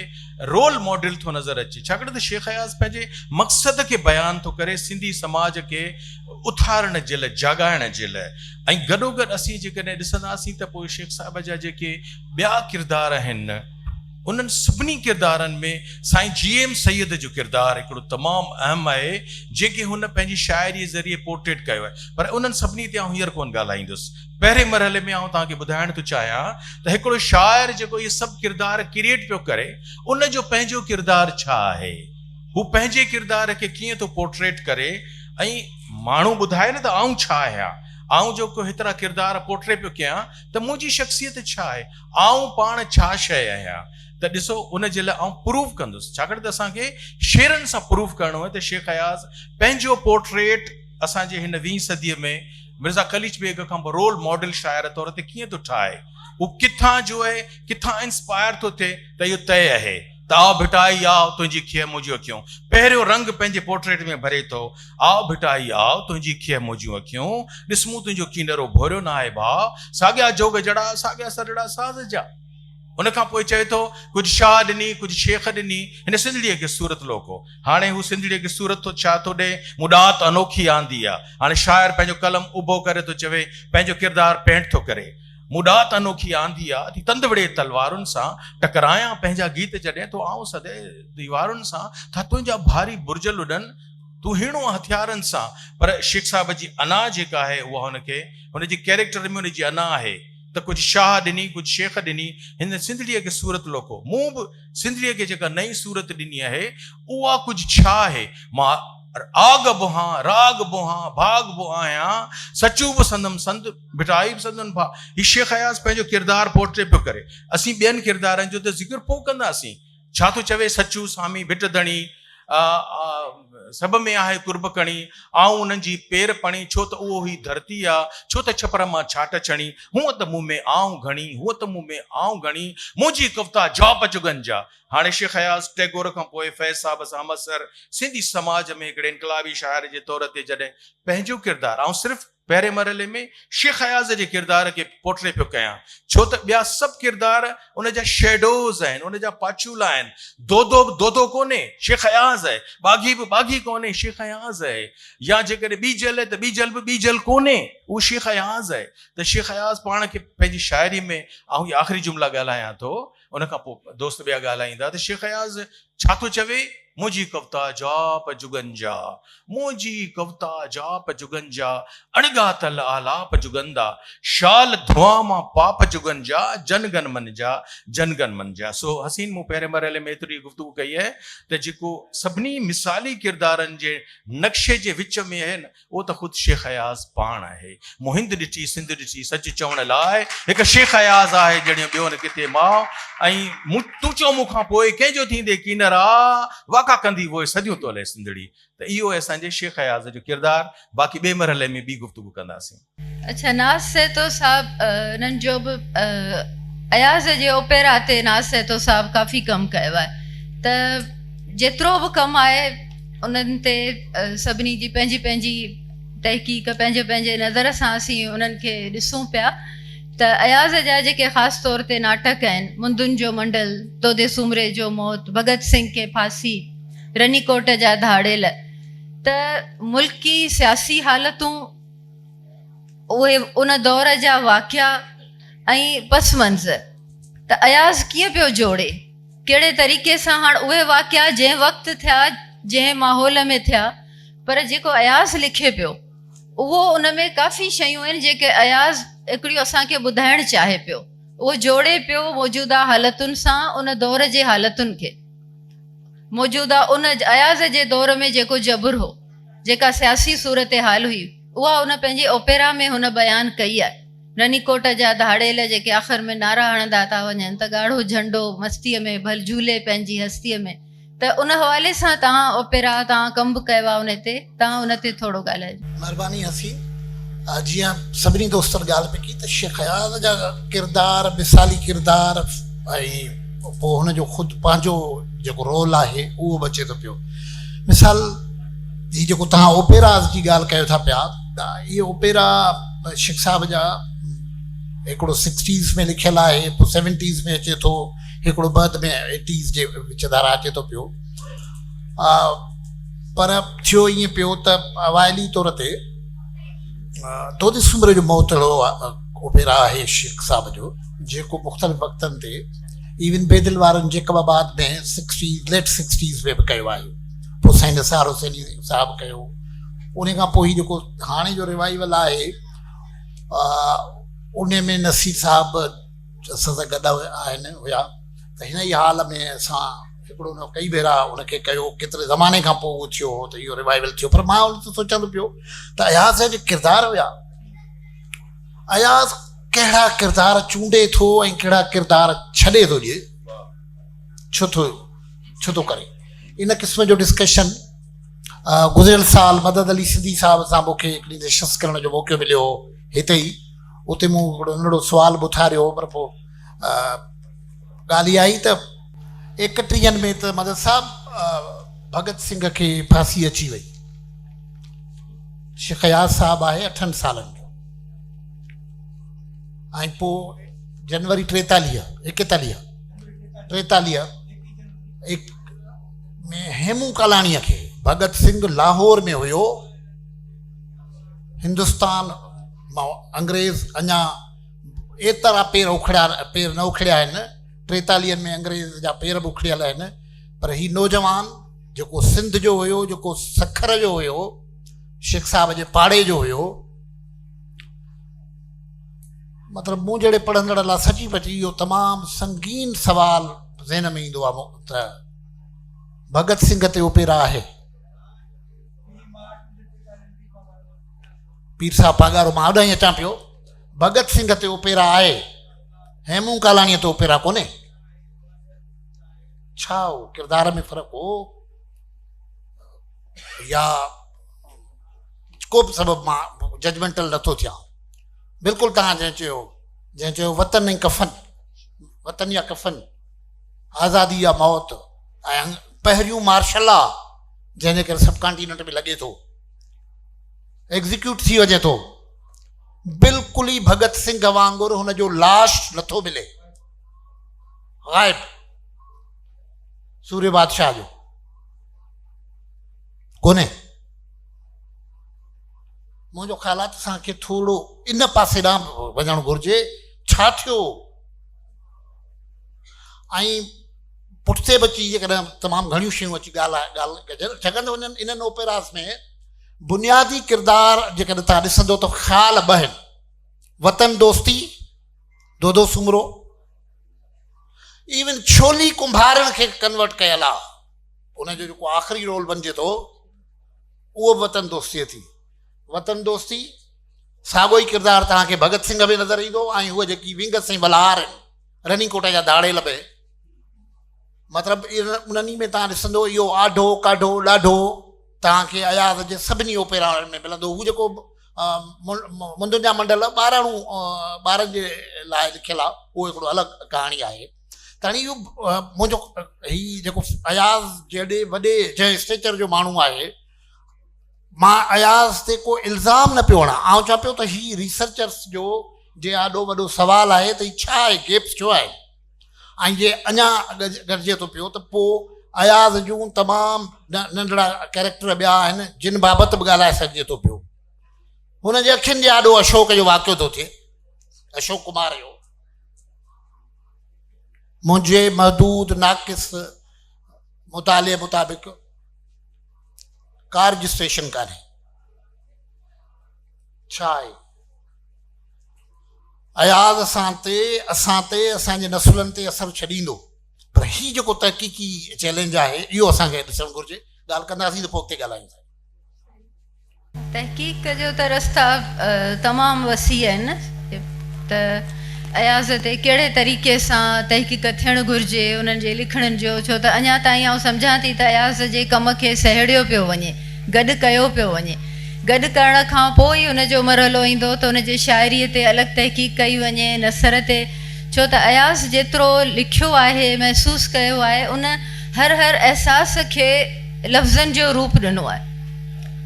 رول ماڊل ٿو نظر اچي. ڇاڪاڻ ته شيخ اياز پنهنجي مقصد کي بيان ٿو ڪري سنڌي سماج کي اٿارڻ جي لاء، جاڳائڻ جي لاء ۽ گڏوگڏ اسين جيڪڏهن ڏسنداسين ته پوء شيخ صاحب جا جيڪي ٻيا ڪردار آهن انهن سڀني ڪردارن ۾ سائين جي ايم سيد جو ڪردار هڪڙو تمام اهم آهي جنهن کي هن پنهنجي شاعريء ذريعي پورٽريٽ ڪيو آهي پر انهن سڀني تي آئون هينئر ڪونه ڳالهائيندس. پهرين مرحلي ۾ آئون توهان کي ٻڌائڻ ٿو چاهيان ته هڪڙو شاعر جيڪو اهي سڀ ڪردار ڪريئيٽ پيو ڪري ان جو پنهنجو ڪردار ڇا آهي؟ هو پنهنجي ڪردار کي ڪيئن ٿو پورٽريٽ ڪري ۽ ماڻهو ٻڌائي نه ته آئون ڇا آهيان؟ آئون جيڪو هيترا ڪردار پورٽري پيو ڪيان ته منهنجي شخصيت ڇا آهي؟ آئون پاڻ ڇا شيء آهيان؟ ته ڏسو ان جي لاء آئون پروف ڪندس ڇاڪاڻ ته اسان کي شعرن سان پروف ڪرڻو آهي ته شيخ اياز پنهنجو پورٽريٽ اسان جي هن ويهين صديء ۾ مرزا قليچ بيگ کان به رول ماڊل شاعر طور تي ڪيئن ٿو ٺاهي. هو ڪٿان جو اهي، ڪٿان انسپائر ٿو ٿئي ته اهو طئي اهي ته آء ڀٽائي آء تنهنجي کيهه منهنجيون اکيون پهريون رنگ پنهنجي پورٽريٽ ۾ ڀري ٿو آء ڀٽائي آء تنهنجي کيهه منهنجيون اکيون ڏس مون تنهنجو ڪينرو ڀوريو ناهي ڀاء ساڳيا جوڳ جڙا ساڳيا سڏڙا ساز جا. ان کان پوء چئي ٿو ڪجهه شاهه ڏني ڪجهه شيخ ڏني هن سنڌڙيء کي صورت لوڪو هاڻي هو سنڌڙيء کي صورت ٿو ڇا ٿو ڏئي مون ڏات انوکي آندي آ هاڻي شاعر پنهنجو قلم اڀو ڪري ٿو چوي پنهنجو ڪردار پينٽ ٿو ڪري مون ڏات انوکي آندي آ ٿي تند وڙي تلوارن سان ٽڪرايان پنهنجا گيت جڏهن ٿو آئون سدي ديوارن سان ٿا تنهنجا ڀاري برج لڏن تون هيڻو آن هٿيارن سان پر شيخ صاحب جي انا جيڪا آهي اها هن کي هن جي ڪيريڪٽر ۾ هن جي انا آهي ته ڪجهه شاهه ڏني، ڪجهه شيخ ڏني، هن سنڌڙيء کي صورت لوڪو. مون به سنڌڙيء کي جيڪا نئين صورت ڏني آهي، اها ڪجهه ڇا آهي؟ مان آڳ به هان، راڳ به هان، ڀاڳ به آهيان، سچو به سندم سنڌ، ڀٽائي به سندن ڀاء. هي شيخ اياز پنهنجو ڪردار پورٽري پيو ڪري. اسين ٻين ڪردارن جو ته ذڪر پوء ڪنداسين. ڇا ٿو چوي سچو سامي ڀٽ ڌڻي، سڀ ۾ آهي قرب ڪڻي، آئون انهن جي پير پڻي، ڇو ته اهو هي ڌرتي آ، ڇو ته ڇپر مان ڇاٽ ڇڻي، هونء ته مون ۾ آئون گهڻي، هونء ته مون ۾ آئون گهڻي، منهنجي ڪوتا جاپ جڳن جا. هاڻي شيخ اياز ٽئگور کان پوء فيض صاحب سان همعصر سنڌي سماج ۾ هڪڙي انقلابي شاعر جي طور تي جڏهن پنهنجو ڪردار آئون صرف پهرين مرحلي ۾ شيخ اياز جي ڪردار کي پورٽري پيو ڪيان ڇو ته ٻيا سڀ ڪردار ان جا شيڊوز آهن ان جا پاڇولا آهن دودو به دودو ڪونهي شيخ اياز آهي ٻاگهي به ٻاگهي ڪونهي شيخ اياز آهي يا جيڪڏهن ٻيجل آهي ته ٻيجل به ٻيجل ڪونهي اهو شيخ اياز آهي ته شيخ اياز پاڻ کي پنهنجي شاعري ۾ آئون هي آخري جملا ڳالهايان ٿو ان کان پوء دوست ٻيا ڳالهائيندا ته شيخ اياز ڇا ٿو چوي، منهنجي ڪوتا جاپ جڳن جا، منهنجي ڪوتا جاپ جڳن جا، اڻڳاتل آلاپ جڳن دا، شال ڌوان مان پاپ جڳن جا، جن گن من جا، جن گن من جا. سو حسين مون پهرين مرحلي ۾ ايتري گفتگو ڪئي آهي ته جيڪو سڀني مثالي ڪردارن جي نقشي جي وچ ۾ آهي نه اهو ته خود شيخ اياز پاڻ آهي. مون هند ڏٺي، سنڌ ڏٺي، سچ چوڻ لاء هڪ شيخ اياز آهي جهڙيون ٻيو نه ڪٿي ماء ۽ مون تون چئو مون کان پوء ڪنهن جو ٿيندي ڪينر آ واڪا ڪندي ووء صديون تولئه سنڌڙي ته اهو آهي اسان جي شيخ اياز جو ڪردار باقي ٻئي مرحلي ۾ ٻي گفتگو ڪنداسين. اڇا ناز سهتو صاحب انهن جو به اياز جي اوپيرا تي ناز سهتو صاحب ڪافي ڪم ڪيو آهي ته جيترو به ڪم آهي انهن تي سڀني جي پنهنجي پنهنجي تحقيق پنهنجي پنهنجي نظر سان اسين انهن کي ڏسون پيا ته اياز جا جيڪي خاص طور تي ناٽڪ آهن مندن جو منڊل، دودي سومري جو موت، ڀڳت سنگهه کي ڦاسي، رني ڪوٽ جا ڌاڙيل ته ملڪي سياسي حالتون اهي ان دور جا واقعا ۽ پس منظر ته اياز ڪيئن پيو جوڙي ڪهڙي طريقي سان هاڻ اهي واقعا جنهن وقت ٿيا جنهن ماحول ۾ ٿيا پر جيڪو اياز لکي پيو اهو ان ۾ ڪافي شيون آهن جيڪي اياز هڪڙيون اسان کي ٻڌائڻ چاهي پيو اهو جوڙي پيو موجوده حالتن سان ان دور جي حالتن کي موجوده ان اياز جي دور ۾ جيڪو جبر هو جيڪا سياسي صورتحال هئي اها ان پنهنجي اوپيرا ۾ هن بيان ڪئي آهي. رني ڪوٽ جا ڌاڙيل جيڪي آخر ۾ نعرا هڻندا ٿا وڃن ته ڳاڙهو جهنڊو مستيء ۾ ڀل جهولي پنهنجي هستيء ۾ ته ان حوالي سان توهان اوپيرا توهان ڪم به ڪيو آهي ان تي توهان ان تي ٿورو ڳالهائجو. مھرباني حسين جيئن سڀني دوستن ڳالهه پئي ڪئي ته شيخ اياز جا ڪردار مثالي ڪردار ۽ پوء هن جو خود پنهنجو جيڪو رول آهي اهو به اچي ٿو پيو مثال هي جيڪو توهان اوپيراز جي ڳالهه ڪيو ٿا پيا ته اهي اوپيرا شيخ صاحب جا هڪڙو سڪسٽيز ۾ لکيل آهي پوء سيونٽيز ۾ اچي ٿو هڪڙو بعد ۾ ايٽيز جي وچ ڌارا اچي ٿو پيو پر ٿيو ائين پيو ته اوائلي طور تي دودي سومري جو موت اهڙو اوپيرا آهي شيخ صاحب جو جيڪو مختلف وقتن تي ايون بيدل وارن جيڪب آباد ۾ سڪسٽيز ليٽ سڪسٽيز ۾ به ڪيو آهي پوء سائين نثار حسيني صاحب ڪيو ان کان پوء هي جيڪو هاڻي جو ريوائيول آهي ان ۾ نصير صاحب اسان سان گڏ آهن هيا ته هن ئي حال ۾ اسان هڪڙو نه ڪئي ڀيرا ان کي ڪيو ڪيتري زماني کان پوء اهو ٿيو هو ته اهو ريوائيول ٿيو پر مان ان تي سوچان ٿو پيو ته اياز جا جيڪي ڪردار هيا اياز ڪهڙا ڪردار چونڊي ٿو ۽ ڪهڙا ڪردار ڇڏي ٿو ڏئي ڇو ٿو ڇو ٿو ڪري ان قسم جو ڊسڪشن گذريل سال مدد علي سنڌي صاحب سان مون کي هڪڙي نشست ڪرڻ جو موقعو مليو هو هتي ئي. اتي مون هڪڙو ننڍڙو سوال به اٿاريو هو پر پوء ڳالهه اها آئي ته ايڪٽيهن ۾ ته مدد صاحب ڀڳت سنگهه کي ڦاسي اچي وئي. شيخ اياز صاحب آهي اٺن سالن جو ۽ پوء جنوري ٽيتاليهه ايڪيتاليهه ٽيتاليهه ۾ هيمون ڪالاڻيء کي ڀڳت سنگهه لاهور ۾ هيو هندستان مان انگريز اڃا ايترا پير اکڙيا پير نه اکڙيا آهن ٽيتاليهن ۾ انگريز جا پير به اکڙيل آهن پر هي نوجوان جيڪو سنڌ جو هيو جيڪو سکر جو هيو شيخ صاحب جي پاڙي جو هيو مطلب مون جهڙي پڙهندڙ لاء سچي پچي اهو تمام سنگين سوال ذهن ۾ ايندو آهي ته ڀڳت سنگهه تي اوپيرا آهي پير صاحب پاڳارو مان اوڏانهن اچان پيو ڀڳت سنگهه تي اوپيرا آهي هيمون ڪالاڻيء تي اوپيرا ڪونهي ڇا هو ڪردار ۾ فرق هو يا ڪو به سبب مان ججمينٽل نٿو ٿيان بلڪل توهان جنهن چيو جنهن چيو وطن ۽ ڪفن وطن يا ڪفن آزادي يا موت ۽ پهريون مارشل آ جنهن جي ڪري سب ڪانٽيننٽ ۾ لڳي ٿو ايگزيڪيوٽ ٿي وڃي ٿو بلڪل ئي ڀڳت سنگهه وانگر هن جو لاش نٿو ملي غائب سوريه بادشاهه جو ڪونهي منهنجو خيال آهي ته اسان کي ٿورو ان پاسي ڏانهن وڃڻ گهرجي ڇا ٿيو ۽ پٺتي به اچي جيڪڏهن تمام گهڻيون شيون اچي ڳالهه ڳالهه ڪجن ڇاڪاڻ ته انهن انهن اوپيراس ۾ بنيادي ڪردار جيڪڏهن تان ڏسندو ته خيال ٻه آهن وطن دوستي دودو سومرو ايون ڇولي ڪنڀارڻ کي ڪنورٽ ڪيل آ ان جو جيڪو آخري رول بنجي ٿو اهو به وطن دوستي ٿي وطن دوستي ساڳو ئي ڪردار توهان کي ڀڳت سنگهه به نظر ايندو ۽ هو جيڪي وينگس ۽ ولهار آهن رني ڪوٽ جا ڌاڙيل به مطلب انهن ۾ توهان ڏسندو اهو آڍو ڪاڍو ڏاڍو توهان کي اياز جي سڀني اوپيرائن ۾ ملندو هو جيڪو مندن جا منڊل ٻاراڻو ٻارن جي لاء لکيل آهي اهو هڪڙو الڳ ڪهاڻي آهي ته هاڻي اهو منهنجو هي جيڪو اياز جهڙي وڏي جنهن اسٽيچر جو ماڻهو آهي مان اياز تي ڪو الزام نه پيو هڻان آئون چوان پيو ته هي ريسرچرس جو جي آڏو وڏو سوال آهي ته هي ڇا آهي گيپس ڇو آهي ۽ جي اڃا گڏجي ٿو پيو ته پوء اياز جون تمام ننڍڙا ڪيريڪٽر ٻيا آهن جن بابت به ڳالهائي سگهجي ٿو پيو. هن جي اکين جي آڏو اشوڪ جو واقعو ٿو ٿئي، اشوڪ ڪمار جو. منهنجي محدود ناقص مطالعي مطابق ڪا رجسٽريشن ڪانهي. ڇا آهي؟ اياز اسان تي، اسان تي، اسان جي نسلن تي اثر ڇڏيندو پر هي جيڪو تحقيقي چئلينج آهي اهو اسان کي ڏسڻ گهرجي. ڳالهه ڪنداسين ته پوء اڳتي ڳالهايون ٿا. تحقيق جو ته رستا تمام وسيع آهن ته اياز تي ڪهڙي طريقي سان تحقيق ٿيڻ گهرجي انهن جي لکڻين جو ڇو ته اڃا تائين آئون سمجهان ٿي ته اياز جي ڪم کي سهيڙيو پيو وڃي گڏ ڪيو پيو وڃي. گڏ ڪرڻ کان پوء ئي ان جو مرحلو ايندو ته ان جي شاعريء تي الڳ تحقيق ڪئي وڃي، نثر تي، ڇو ته اياز جيترو لکيو آهي، محسوس ڪيو آهي، ان هر هر احساس کي لفظن جو روپ ڏنو آهي.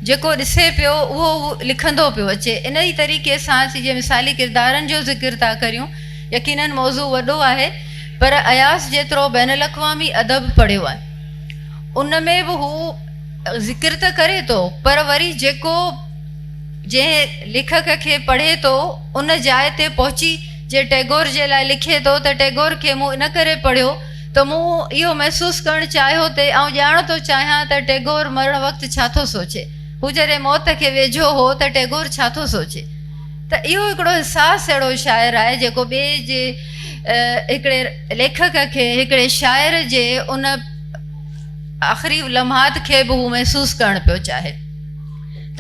جيڪو ڏسي پيو، اهو هو لکندو پيو اچي. ان ئي طريقي سان اسين جي مثالي ڪردارن جو ذڪر ٿا ڪريون، يقيناً موضوع وڏو آهي، پر اياز جيترو بين الاقوامي ادب پڙهيو آهي، ان ۾ به هو ذڪر ته ڪري ٿو پر وري جيڪو جنهن ليکڪ کي پڙهي ٿو ان جاء تي پهچي جي ٽئگور جي لاء لکي ٿو ته ٽئگور کي مون ان ڪري پڙهيو ته مون اهو محسوس ڪرڻ چاهيو ته آئون ڄاڻڻ ٿو چاهيان ته ٽئگور مرڻ وقت ڇا ٿو سوچي هو جڏهن موت کي ويجهو هو ته ٽئگور ڇا ٿو سوچي ته اهو هڪڙو حساس اهڙو شاعر آهي جيڪو ٻئي جي هڪڙي ليکڪ کي هڪڙي شاعر جي ان آخري لمحات کي به هو محسوس ڪرڻ پيو چاهي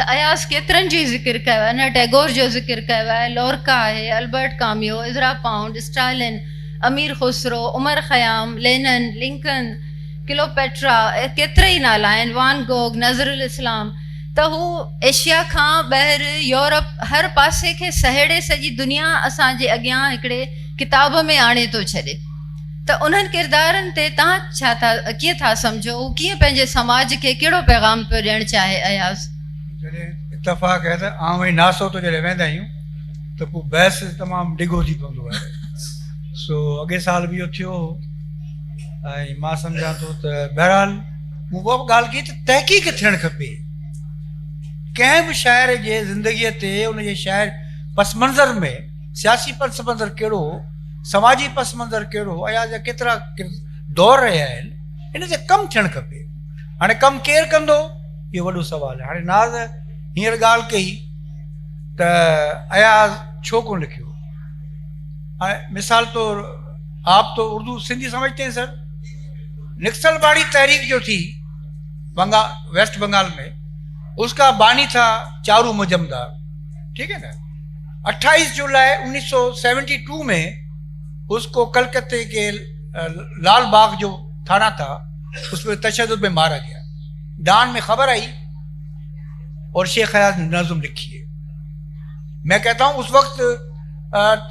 ته اياز ڪيترن جي ذڪر ڪيو آهي نه ٽئگور جو ذڪر ڪيو آهي لورڪا آهي Albert Camus Ezra Pound Stalin Amir Khusro Omar Khayyam Lenin Lincoln Cleopatra ڪيترا ئي نالا آهن وان گوگ نذر الاسلام ته هو ايشيا کان ٻاهر يورپ هر پاسي کي سهيڙي سڄي دنيا اسان جي اڳيان هڪڙي ڪتاب ۾ آڻي ٿو ڇڏي ته انهن ڪردارن تي توهان ڇا ٿا ڪيئن ٿا سمجهو هو ڪيئن پنهنجي سماج کي ڪهڙو پيغام پيو ڏيڻ چاهي اياز؟ جڏهن اتفاق آهي ته آئون ۽ ناصر اتي جڏهن ويندا آهيون ته پوء بحث تمام ڊگهو ٿي پوندو آهي سو اڳي سال به اهو ٿيو هو ۽ مان سمجهان ٿو ته بهرحال مون اها به ڳالهه ڪئي ته تحقيق ٿيڻ کپي ڪنهن به شاعر جي زندگيء تي ان جي شاعر پس منظر ۾ سياسي پس منظر ڪهڙو هو سماجي پس منظر ڪهڙو هو اياز جا ڪيترا دور رهيا آهن ان تي ڪم ٿيڻ کپي هاڻي ڪم ڪير ڪندو اهو وڏو سوال آهي هاڻي ناز هينئر ڳالهه ڪئي ته اياز ڇو ڪونه لکيو هاڻي مثال طور آپ تو اردو سنڌي سمجھتے ہیں سر نڪسل باڙي تحريڪ جو تھی بنگال ويسٽ بنگال میں اس کا بانی تھا چارو مجمدار ٹھیک ہے نا 28 جولائی 1972 میں اس کو کلکتے کے لال باغ جو تھانہ تھا اس میں تشدد میں مارا گیا ڈان میں خبر آئی اور شیخ ایاز نے نظم لکھی ہے میں کہتا ہوں اس وقت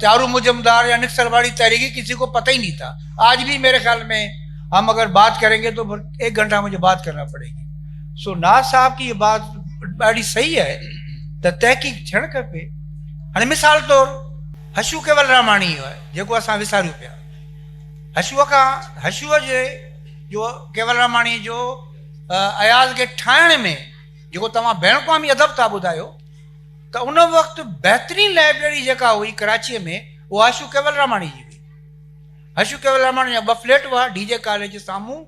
چارو مجمدار یا نکسل باڑی تحریکی کسی کو پتہ ہی نہیں تھا آج بھی میرے خیال میں ہم اگر بات کریں گے تو ایک گھنٹہ مجھے بات کرنا پڑے گی سو ناز صاحب کی یہ بات ڏاڍي صحيح آهي ته تحقيق ٿيڻ کپي. هاڻي مثال طور حشو ڪيولراماڻي آهي جيڪو اسان وساريون پيا. حشوء کان حشوء جي جو ڪيولراماڻي جو اياز کي ٺاهڻ ۾ جيڪو توهان بين الاقوامي ادب ٿا ٻڌايو ته ان وقت بهترين لائبريري جيڪا هئي ڪراچيء ۾ اها حشو ڪيولراماڻي جي هئي. حشو ڪيولراماڻي جا ٻه فليٽ هئا ڊي جي ڪاليج جي سامهون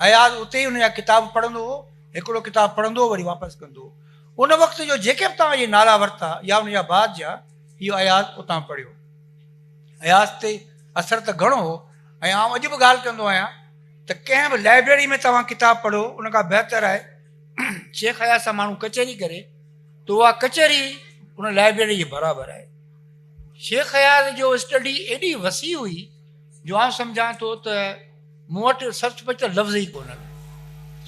اياز اتي ئي ان جا ڪتاب پڙهندو هو. هڪڙو ڪتاب پڙهندو هو وري واپس ڪندو هو. ان وقت جو جيڪي به توهان اهي نالا ورتا يا ان جا بعد جا، اهو اياز اتان پڙهيو. اياز تي اثر ته گهڻو هو ۽ آئون اڄ به ڳالهه ڪندو آهيان ته ڪنهن به لائبريري ۾ توهان ڪتاب پڙهو ان کان بهتر آهي شيخ اياز سان ماڻهو ڪچهري ڪري ته اها ڪچهري ان لائبريري جي برابر آهي. شيخ اياز جو اسٽڊي ايڏي وسيع هئي جو آئون سمجهان ٿو ته مون وٽ سچ پچ ته لفظ ئي ڪونهن.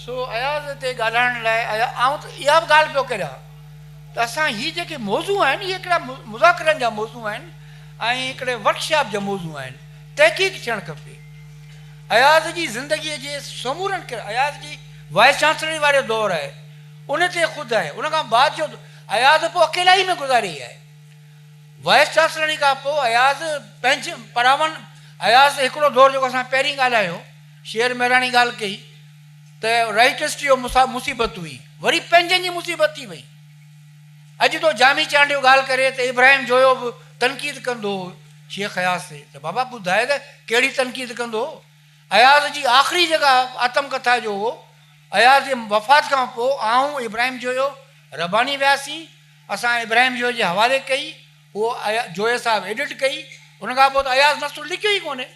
سو اياز تي ڳالهائڻ لاء آئون ته اها به ڳالهه پيو ڪريان ته اسان هي جيڪي موضوع آهن اهي هڪڙا مذاڪرن جا موضوع آهن ۽ هڪڙي ورڪشاپ جا موضوع آهن تحقيق ٿيڻ کپي. اياز جي زندگيء جي سمورن اياز جي وائيس چانسلري وارو دور آهي ان تي خود آهي ان کان بعد جو اياز پوء اڪيلائي ۾ گذاري آهي. وائيس چانسلري کان پوء اياز پنهنجي پراون اياز هڪڙو دور جيڪو اسان پهرين ڳالهايو شير مهراڻي ڳالهه ڪئي ته رائيٽسٽ جو مصيبت هئي وري پنهنجن جي مصيبت ٿي وئي اڄ ٿو جامي چانڊيو ڳالهه ڪري ته ابراهيم جويو به تنقيد ڪندو هو شيخ اياز تي ته بابا ٻڌاء ته ڪهڙي تنقيد ڪندو هو اياز جي آخري جيڪا آتم ڪٿا جو هو اياز جي وفات کان پوء آئون ابراهيم جويو رباني وياسين اسان ابراهيم جويي جي حوالي ڪئي، اهو جويي صاحب ايڊٽ ڪئي، ان کان پوء ته اياز نثر لکيو ئي ڪونهي.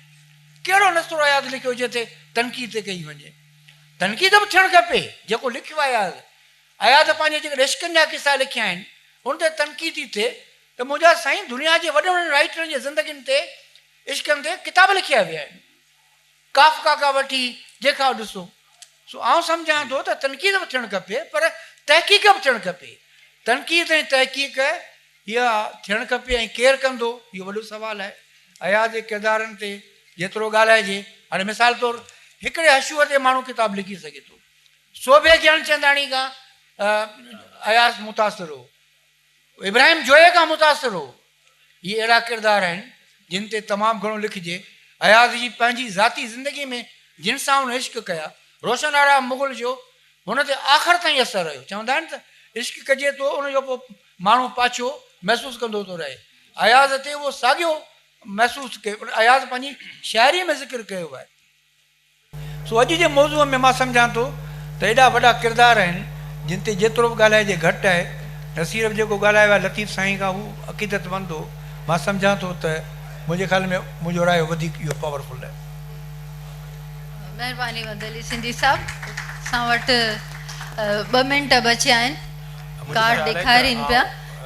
ڪهڙو نثر اياز لکيو جنهن تي تنقيد ڪئي وڃي. تنقيد به ٿيڻ کپي، جيڪو لکيو آهي اياز. اياز پنهنجي جيڪي عشقن جا قصا لکيا آهن، ان تي تنقيد ٿي ٿئي ته منهنجا سائين دنيا جي وڏن وڏن رائيٽرن جي زندگين تي، عشقن تي ڪتاب لکيا ويا آهن. ڪافڪا کان وٺي جنهن کان ڏسو. سو آئون سمجهان ٿو ته تنقيد به ٿيڻ کپي پر تحقيق به ٿيڻ کپي. تنقيد ۽ تحقيق اها ٿيڻ کپي ۽ ڪير ڪندو اهو وڏو سوال آهي. اياز جي ڪردارن تي جيترو ڳالهائجي هاڻي مثال طور هڪڙي حشوء تي ماڻهو ڪتاب لکي سگهي ٿو. سوڀي گيانچنداڻي کان اياز متاثر هو. ابراهيم جويي کان متاثر هو. هي اهڙا ڪردار آهن، جن تي تمام گهڻو لکجي. اياز جي پنهنجي ذاتي زندگيء ۾ جن سان هن عشق ڪيا، روشن آرا مغل جو هن تي آخر تائين اثر رهيو. چوندا آهن ته عشق ڪجي ٿو، ان جو پوء ماڻهو پاڇو محسوس ڪندو ٿو رهي. اياز تي اهو ساڳيو محسوس ڪيو. اياز پنهنجي شاعريء ۾ ذڪر ڪيو آهي. سو اڄ جي موضوع ۾ مان سمجهان ٿو ته ايڏا وڏا ڪردار آهن جن تي جيترو به ڳالهائجي گهٽ آهي. نصير به جيڪو ڳالهايو آهي لطيف سائين کان هو عقيدتمند هو. مان سمجهان ٿو ته منهنجي خيال ۾ منهنجو رايو وڌيڪ اهو پاورفل آهي. مهرباني مدد علي سنڌي صاحب اسان وٽ ٻه منٽ بچيا آهن. ڪارڊ ڏيکارين پيا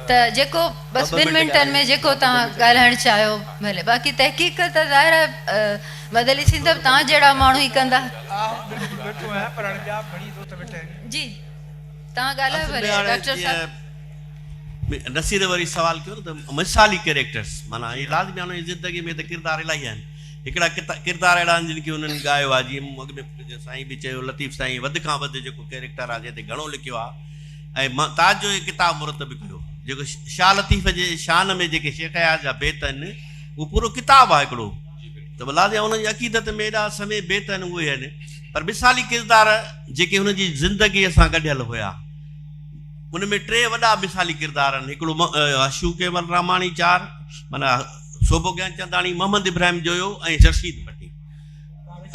ته جيڪو بس ٻن منٽن ۾ جيڪو توهان ڳالهائڻ چاهيو ڀلي باقي تحقيق ته ظاهر آهي مدد علي سنڌي صاحب توهان جهڙا ماڻهو ئي ڪندا. جي. توهان ڳالهايو اصل ۾ ڀلي هاڻي ڊاڪٽر صاحب. جيئن نصير وري سوال ڪيو نه ته مثالي ڪيريڪٽرس معنيٰ هي لازمي آهي انهن جي زندگي ۾ ته ڪردار الاهي آهن هڪڙا ڪردار اهڙا آهن جن کي انهن ڳايو آهي جيئن مون اڳ ۾ سائين به چيو لطيف سائين وڌ کان وڌ جيڪو ڪيريڪٽر آهي جنهن تي گهڻو لکيو آهي ۽ مان تاج جو هي ڪتاب مرتب ڪيو جيڪو شاهه لطيف جي شان ۾ جيڪي شيخ اياز جا بيت آهن اهو پورو ڪتاب آهي هڪڙو ته ڀلا جي انهن جي عقيدت ۾ ايڏا سوين بيت آهن اهي آهن پر مثالي ڪردار جيڪي هن جي زندگيء سان ڳنڍيل هيا ان ۾ ٽي وڏا مثالي ڪردار آهن هڪڙو حشو ڪيولراماڻي چار معنيٰ سوڀو گيانچنداڻي محمد ابراهيم جويو ۽ رشيد ڀٽي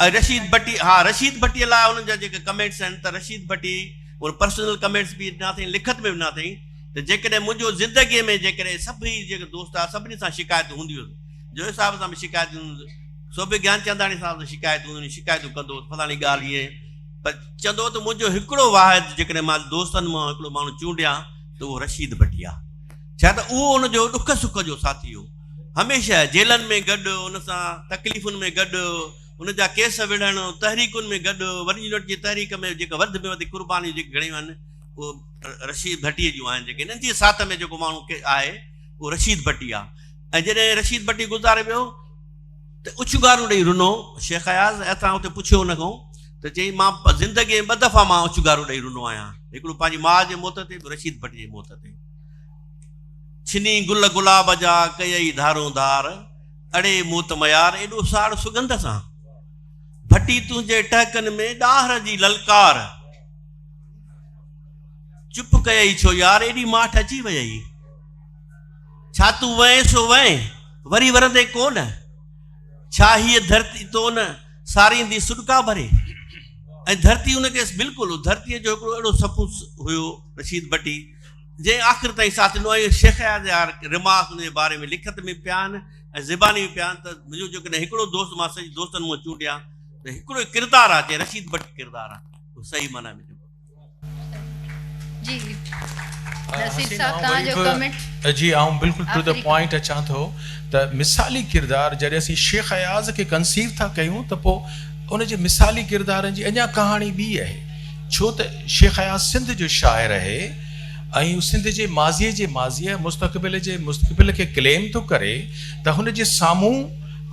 ۽ رشيد ڀٽي ها رشيد ڀٽي لاء انهن جا جيڪي ڪمينٽس آهن ته رشيد ڀٽي ان پرسنل ڪمينٽس به ڏنا اٿئين لکت ۾ به ڏنا اٿئين ته جيڪڏهن منهنجو زندگيء ۾ جيڪڏهن سڀئي جيڪي دوست آهي سڀني سان شڪايتون هونديون هيس جويي صاحب سان به شڪايتون هونديون سو به گيانچنداڻي صاحب سان شڪايتون هونديون شڪايتون ڪندو هو ته فلاڻي ڳالهه ائين پر چوندو هو ته منهنجو هڪڙو واحد جيڪڏهن مان دوستن مان هڪڙو ماڻهو چونڊيان ته اهو رشيد ڀٽي آهي ڇا ته اهو ان جو ڏک سک جو ساٿي هو هميشه جيلن ۾ گڏ ان سان تڪليفن ۾ گڏ ان جا ڪيس وڙهڻ تحريڪن ۾ گڏ ون يونٽ جي تحريڪ ۾ جيڪا وڌ ۾ وڌ قربانيون جيڪي گهڻيون آهن اهو رشيد ڀٽي جون آهن جيڪي انهن جي ساٿ ۾ جيڪو ماڻهو آهي اهو رشيد ڀٽي آهي ۽ جڏهن رشيد ڀٽي گذاري ويو ته اڇگارون ڏئي رنو شيخ اياز ۽ اسان اتي پڇيو ان کان ته چيائين مان زندگي ۾ ٻه دفعا مان اڇگارون ڏئي رنو آهيان هڪڙو پنهنجي ماء جي موت تي ٻيو رشيد ڀٽي جي موت تي. ڇني گل گلاب جا ڪيئي ڌارون ڌار اڙي موت ميار ايڏو ساڙ سڳنڌ سان ڀٽي تنهنجي ٽهڪن ۾ ڏاهر جي للڪار چپ ڪيئي ڇو يار ايڏي ماٺ اچي ويئي. ڇا تون وئين سو وئين، وري ورندين ڪو نه؟ ڇا هيء ڌرتي تو نه ساريندي سڏڪا ڀري؟ ۽ ڌرتي ان کي بلڪل ڌرتيء جو هڪڙو اهڙو سپوت هيو رشيد ڀٽي، جنهن آخر تائين ساٿ ڏنو ۽ شيخ اياز جا رمارڪس ان جي باري ۾ لکت ۾ به پيا آهن ۽ زباني به پيا آهن ته منهنجو جيڪڏهن هڪڙو دوست مان سڄي دوستن مان چونڊيان ته هڪڙو ئي ڪردار آهي جنهن رشيد ڀٽي ڪردار آهي اهو صحيح معنيٰ ۾ جيڪو جي نصير صاحب توهان جو ڪمينٽ. جي آئون بلڪل ٽو the point اچان ٿو ته مثالي ڪردار جڏهن اسين شيخ اياز کي ڪنسيو ٿا ڪيون ته پوء ان جي مثالي ڪردارن جي اڃا ڪهاڻي ٻي آهي ڇو ته شيخ اياز سنڌ جو شاعر آهي ۽ هو سنڌ جي ماضيء جي ماضيء ۽ مستقبل جي مستقبل کي ڪليم ٿو ڪري ته هن جي سامهون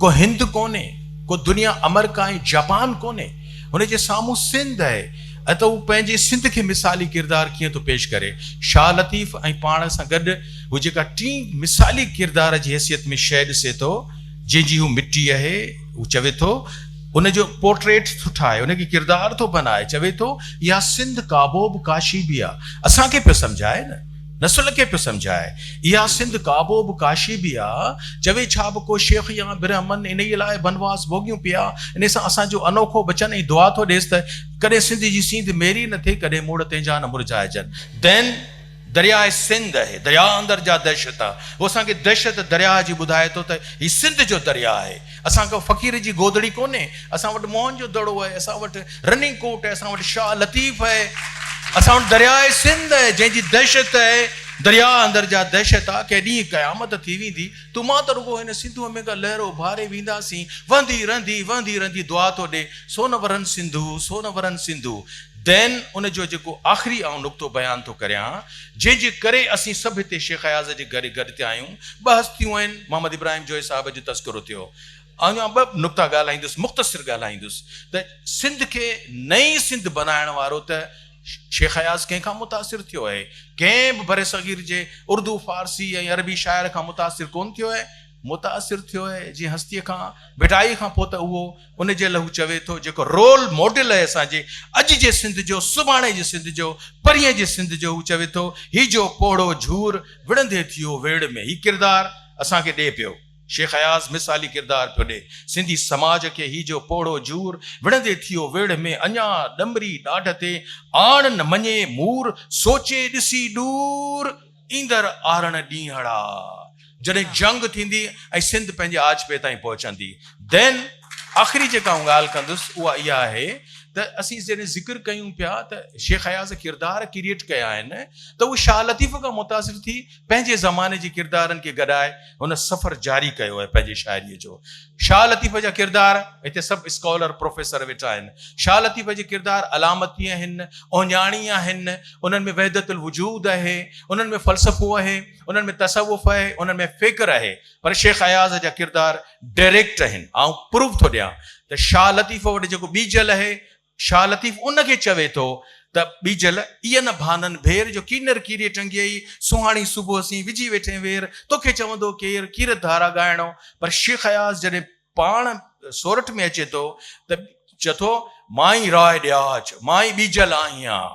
ڪو هند ڪونهي ڪو دنيا آمريڪا ۽ جاپان ڪونهي هن جي سامهون سنڌ آهي ۽ ته هو پنهنجي سنڌ کي مثالي ڪردار ڪيئن ٿو پيش ڪري. شاهه لطيف ۽ پاڻ سان گڏ هو جيڪا ٽين مثالي ڪردار جي حيثيت ۾ شيء ڏسي ٿو، جنهن جي هو مٽي آهي، هو چوي ٿو، ان جو پورٽريٽ ٿو ٺاهي، ان کي ڪردار ٿو بنائي، چوي ٿو، اها سنڌ ڪعبو به ڪاشي به آ. اسان کي پيو سمجهائي نه. نسل کي پيو سمجهائي. اها سنڌ ڪعبو به ڪاشي به آ. چوي ڇا به ڪو شيخ يا برهمن انهيء لاء بنواس ڀوڳيون پيا. انهيء سان اسان جو انوکو بچن ۽ دعا ٿو ڏيس ته ڪڏهن سنڌ جي سينڌ ميري نه ٿئي، ڪڏهن موڙ تنهنجا نه مرجهائجن. دين درياء سنڌ آهي. درياء اندر جا دهشت آ. هو اسان کي دهشت درياء جي ٻڌائي ٿو ته هي سنڌ جو درياء آهي. اسان ڪو فقير جي گودڙي ڪونهي، اسان وٽ موهن جو دڙو آهي، اسان وٽ رني ڪوٽ آهي، اسان وٽ شاهه لطيف آهي، اسان وٽ درياء سنڌ آهي، جنهن جي دهشت آهي، درياء اندر جا دهشت آ، ڪنهن ڏينهن قيامت ٿي ويندي، تون مان ته رڳو هن سنڌوء ۾ ڪا لهر اڀاري وينداسين، وهندي رهندي، وهندي رهندي دعا ٿو ڏي، سو نه ورن سنڌو، سو نه ورن سنڌو. دين ان جو جيڪو آخري آئون نقطو بيان ٿو ڪريان، جنهن جي ڪري اسين سڀ هتي شيخ اياز جي گهر گڏ ٿيا آهيون. ٻه هستيون آهن، محمد ابراهيم جويي صاحب جو تذڪرو ٿيو. آئون ٻه نقطا ڳالهائيندس، مختصر ڳالهائيندس ته سنڌ کي نئين سنڌ بنائڻ وارو ته شيخ اياز ڪنهن کان متاثر ٿيو آهي؟ ڪنهن به برصغير جي اردو، فارسي ۽ عربي شاعر کان متاثر ڪونه ٿيو آهي. متاثر ٿيو آهي جنهن هستيء کان، ڀٽائيء کان پوء ته اهو ان جي لهو چوي ٿو جيڪو رول ماڊل آهي اسان جي اڄ جي سنڌ جو، سڀاڻي جي سنڌ جو، پرينء جي سنڌ جو، هو چوي ٿو هي جو پوڙهو جهور وڙهندي ٿيو ويڙهه ۾ هي ڪردار اسان کي ڏي پيو. شيخ اياز مثالي ڪردار پيو ڏي سنڌي سماج کي هي جو پوڙهو جهور وڙهندي ٿيو ويڙهه ۾ اڃا ڏمري ڏاڍ تي آڻ نه مڃي مور سوچي ڏسي ڏور ايندڙ آرڻ ڏينهڙا جڏهن جنگ ٿيندي ۽ سنڌ پنهنجي آجپي تائين پهچندي دين آخري جيڪا آئون ڳالهه ڪندس اها اها آهي ته اسين جڏهن ذڪر ڪيون پيا ته شيخ اياز ڪردار ڪريئيٽ ڪيا آهن ته اهي شاهه لطيف کان متاثر ٿي پنهنجي زماني جي ڪردارن کي گڏائي هن سفر جاري ڪيو آهي پنهنجي شاعريء جو. شاهه لطيف جا ڪردار، هتي سڀ اسڪالر پروفيسر ويٺا آهن، شاهه لطيف جي ڪردار علامتي آهن، اهڃاڻي آهن، انهن ۾ وحدت الوجود آهي، انهن ۾ فلسفو آهي، انهن ۾ تصوف آهي، انهن ۾ فڪر آهي، پر شيخ اياز جا ڪردار ڊائريڪٽ آهن. آئون پروف ٿو ڏيان ته شاهه لطيف وٽ جيڪو ٻيجل آهي، شاهه لطيف ان کي چوي ٿو ته، ٻيجل، ايء نه ڀانن ڀير، جو ڪينر ڪيري ٽنگيئي، سهاڻي صبح سين، وجهي ويٺين وير، توکي چوندو ڪير، ڪيرت ڌارا ڳائڻو. پر شيخ اياز جڏهن پاڻ سورٺ ۾ اچي ٿو ته چئي ٿو، مان ئي راء ڏياچ، مان ئي ٻيجل آهيان.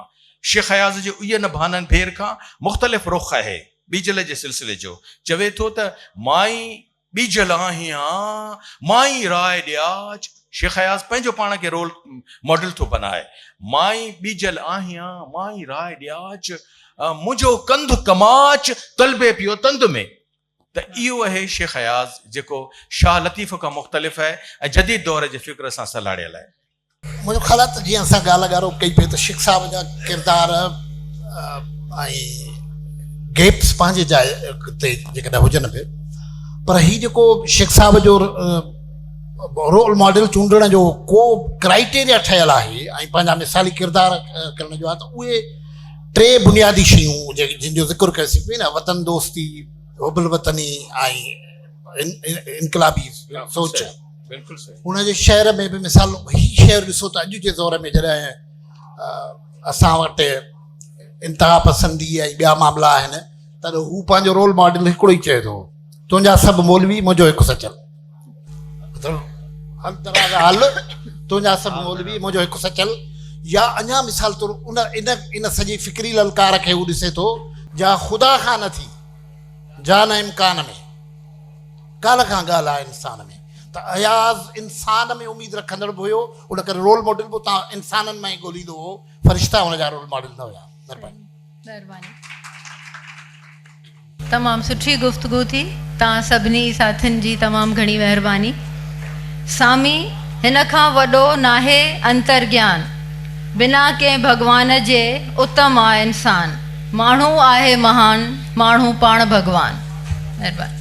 شيخ اياز جو ايء نه ڀانن ڀير کان مختلف رخ آهي ٻيجل جي سلسلي جو. چوي ٿو ته، مان ئي ٻيجل آهيان، مان ئي راء ڏياچ. شيخ اياز پنهنجو پاڻ کي رول ماڊل ٿو بنائي. مان ئي ٻيجل آهيان، مان ئي راء ڏياچ. منهنجو ڪنڌ ڪماچ، طلبي پيو تند ۾. ته اهو اهي شيخ اياز جيڪو شاهه لطيف کان مختلف آهي ۽ جديد دور جي فڪر سان سلهاڙيل آهي. منهنجو خيال آهي ته جيئن اسان ڳالهه ڳارو ڪئي پئي ته شيخ صاحب جا ڪردار ۽ گيپس پنهنجي جاء تي جيڪڏهن هجن به پر هي جيڪو شيخ صاحب جو رول ماڊل چونڊڻ جو ڪو ڪرائيٽيريا ٺهيل آهي ۽ پنهنجا مثالي ڪردار ڪرڻ جو آهي ته اهي ٽي بنيادي شيون جن جو ذڪر ڪيوسين پئي نه وطن دوستي، حب الوطني ۽ انقلابي سوچ. هن جي شعر ۾ به مثال هي شعر ڏسو ته اڄ جي دور ۾ جڏهن اسان وٽ انتها پسندي ۽ ٻيا معاملا آهن تڏهن هو پنهنجو رول ماڊل هڪڙو ئي چئي ٿو تنهنجا سڀ مولوي منهنجو هڪ سچل مطلب هل دراز هل تنهنجا سڀ مولوي منهنجو هڪ سچل يا اڃا مثال طور ان ان ان سڄي فڪري للڪار کي هو ڏسي ٿو جا خدا کان نه ٿي جا نه امڪان ۾ ڪالهه کان ڳالهه آهي انسان ۾ ته اياز انسان ۾ اميد رکندڙ به هيو ان ڪري رول ماڊل به اتان انسانن مان ئي ڳوليندو هو فرشتا هن جا رول ماڊل نه هيا. مهرباني. مهرباني. تمام سٺي گفتگو ٿي توهان سڀني ساٿين جي تمام گهڻي مهرباني. سامي هن کان وڏو ناهي انتر گيان بنا ڪنهن ڀڳوان جي اتم آ انسان ماڻهو آهي مهان ماڻهو پاڻ ڀڳوان. مهرباني.